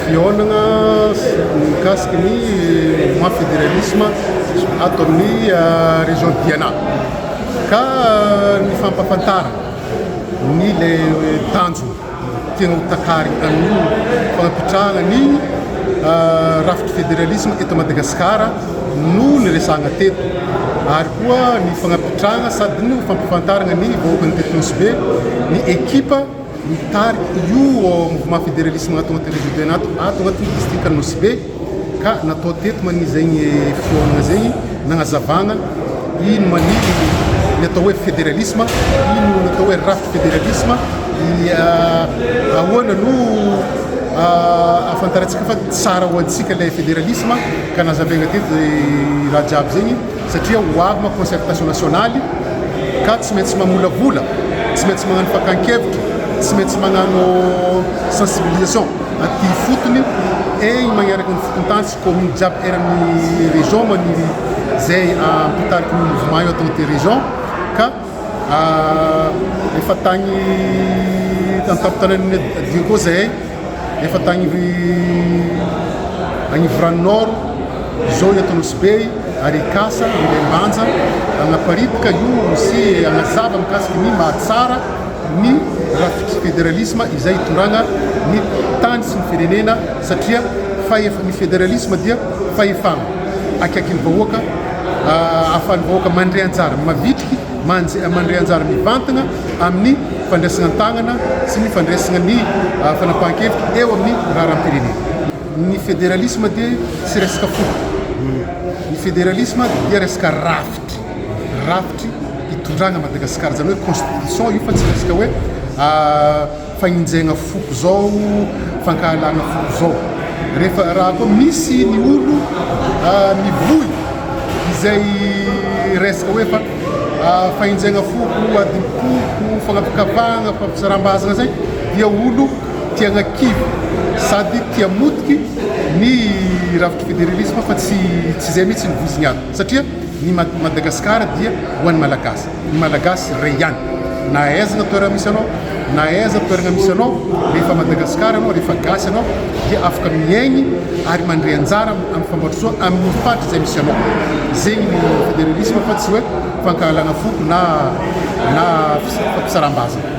Fihaonana mikasika ny mouvement fédéralisme ato amin'ny région Diana ka ny fampahafantarana ny le tanjona tiana ho takarina amin'io fampitrahana ny rafitry fédéralisme eto Madagasikara no niresahana teto ary koa ny fagnapitrahana sady ny fampahafantarana ny vahoakan'ny teto Nosy Be ny ekipa Mitarika io mouvement fédéralisme ato anatin'ny région Diana ato, ato anatin'ny district Nosy Be ka natao teto mani zegny fihaonana zegny nagnazavagna ino mani ny atao hoe fédéralisme, ino ny atao hoe rafitry fédéralisme, ahoana no ahafantarantsika fa tsara ho antsika ilay fédéralisme ka nazavaigna teto zay raha jiaby zegny. Satria ho avy manko concertation nationale ka tsy maintsy mamolavola, tsy maintsy magnano fakan-kevitra, tsy maintsy magnano sensibilisation aty ifotony egny magnaraka ny fokontany sy commune jiaby eran'ny région maniry zay mpitariky ny mouvement io ato agnaty région ka efa tagny an-tampon-tanànan'i Diego zahay. Efa tagny Agnivorano Nord, izao eto Nosy Be ary hikasa Ilembanja hagnaparitaka io sy hagnazava mikasiky ny mahatsara ny rafitry federalisme izay hitondragna ny tany sy ny firenena satria fahefa ny federalisme dia fahefagna akaiky ny vahoaka ahafahan'ny vahoaka mandray anjara mavitriky mandray anjara mivantagna amin'ny fandraisana an-tagnana sy ny fandraisana ny fanapahan-kevitra eo amin'ny raharaham-pirenena. Ny federalisme dia tsy resaka foko. Ny federalisme dia resaka rafitry, rafitry hitondrana Madagasikara, izany hoe constitution io fa tsy resaka hoe Faninjehana foko zao, fankahalana foko zao. Rehefa raha koa misy ny olo mivoy izay resaka hoe fa faninjehana foko, adim-poko, fanampikavahana, fampizaram-bazana zay dia olo tia anakivy sady tia motiky ny rafitry federalisme fa tsy tsy zay mihitsy ny voiziny ato satria ny Madagasikara dia ho an'ny Malagasy. Ny Malagasy iray ihany. Na aiza na toerana misy anao, na aiza toerana misy anao, rehefa Madagascar anao, rehefa gasy anao dia afaka miaigny ary mandray anjara amin'ny fampandrosoa amin'ny faritra izay misy anao. Zegny ny federalisme fa tsy hoe fankahalana foko na na fampisaram-bazana.